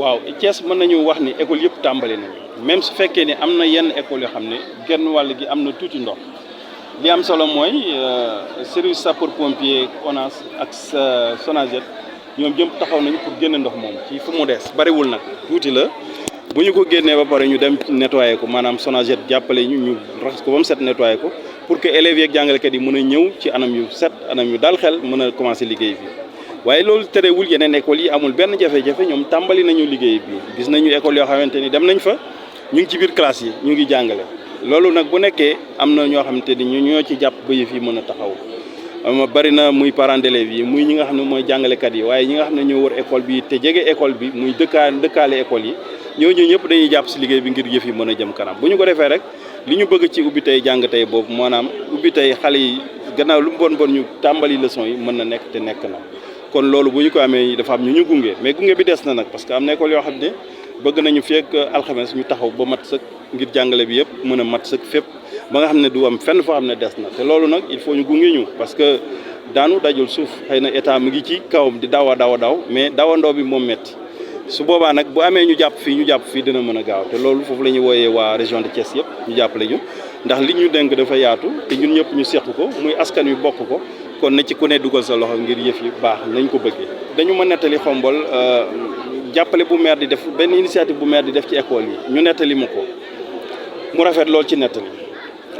waaw Thiès mën nañu wax ni école yëpp tàmbali nañu même su fekkee ni am na yenn école yoo xam ne genn wàll gi am na tuuti ndox li am solo mooy service sapeur pompier ONAS ak SONAGED ñoom jëm taxaw nañu pour génne ndox moom ci fu mu des bariwul nag tuuti la bu ñu ko génnee ba pare ñu dem nettoyer ko maanaam SONAGED jàppale ñu raxas ko ba mu set nettoyer ko pour que élèves yeeg jàngalekat yi mën a ñëw ci anam yu set anam yu dal xel mën a commencer liggéey bi. waaye loolu terewul yeneen écoles yi amul benn jafe-jafe ñoom tàmbali nañu liggéey bi gis nañu école yoo xamante ni dem nañ fa ñu ngi ci biir classe yi ñu ngi jàngale loolu nag bu nekkee am na ñoo xamante ni ñu ñoo ci jàpp ba yëf yi mën a taxaw bari na muy parents d'élèves yi muy ñi nga xam ne mooy jàngalekat yi waaye ñi nga xam ne ñoo wër école bi te jege école bi muy dëkkaale école yi ñooñu ñëpp dañuy jàpp si liggéey bi ngir yëf yi mën a jëm kanam bu ñu ko defee rek li ñu bëgg ci ubbi tey jàng tey boobu maanaam ubbi tey xale yi gannaaw lu mu bon ñu tàmbali leçon yi mën na nekk te nekk na kon loolu bu ñu ko amee dafa am ñu gunge mais gunge bi des na nag parce que am na école yoo xam ne bëgg nañu fekk alxames ñu taxaw ba mat sëkk ngir jàngale bi yëpp mën a mat sëkk fépp ba nga xam ne du am fenn foo xam ne des na te loolu nag il faut ñu gunge ñu parce que daanu dajul suuf xëy na état mu ngi ci kawam di daw mais dawandoo bi moom metti su boobaa nag bu amee ñu jàpp fii dina mën a gaaw te loolu foofu la ñuy wooyee waa région de Thiès yëpp ñu jàppale ñu ndax li ñu dénk dafa yaatu te ñun ñëpp ñu seq ko muy askan wi bokk ko kon na ci ku ne dugal sa loxo ngir yëf yi baax nañ ko bëggee. dañu ma nettali Xombol jàppale bu maire di def benn initiative bu maire di def ci école yi ñu nettali ma ko mu rafet lool ci nettali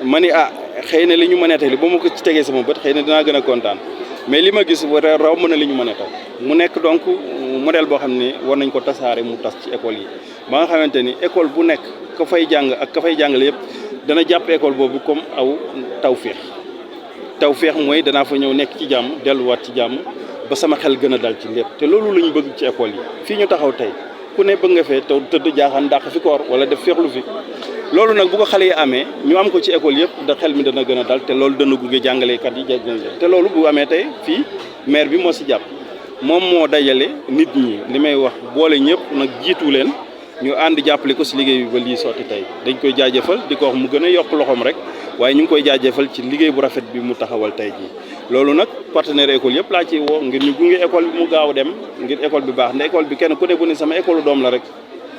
ma ni xëy na li ñu ma nettali ba ma ko ci tegee sama bët xëy na dinaa gën a kontaan mais li ma gis raw mën na li ñu ma nettal mu nekk donc modèle boo xam ne war nañ ko tasaare mu tas ci école yi ba nga xamante ni école bu nekk ka fay jàng ak ka fay jàngale yëpp dana jàpp école boobu comme aw tawféex mooy danaa fa ñëw nekk ci jàmm delluwaat ci jàmm ba sama xel gën a dal ci lépp te loolu la ñu bëgg ci école yi fii ñu taxaw tey ku ne bëgg nga fee taw tëdd jaaxaan dàq fi koor wala def féexlu fi loolu nag bu ko xale yi amee ñu am ko ci école yëpp da xel mi dana gën a dal te loolu dana gunge jàngalekat yi te loolu bu amee tey fii maire bi moo si jàpp moom moo dajale nit ñi li may wax boole ñëpp nag jiitu leen ñu ànd jàppale ko si liggéey bi ba lii sotti tey dañ koy jaajëfal di ko wax mu gën a yokk loxoom rek waaye ñu ngi koy jaajëfal ci liggéey bu rafet bi mu taxawal tey jii loolu nag partenaire école yëpp laa ciy woo ngir ñu gunge école bi mu gaaw dem ngir école bi baax nde école bi kenn ku ne bu ne sama école doom la rek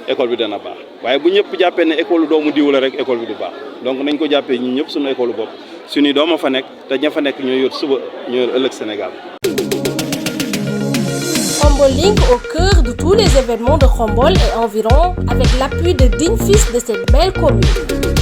école bi dana baax waaye bu ñëpp jàppee ne école doomu diw la rek école bi du baax donc nañ ko jàppee ñun ñëpp suñu école bopp suñuy doom a fa nekk te ña fa nekk ñooy yor suba ñooy yor ëllëg Sénégal. Khombol Link au cœur de tous les événements de Khombol et environ avec l'appui de dignes fils de cette belle commune.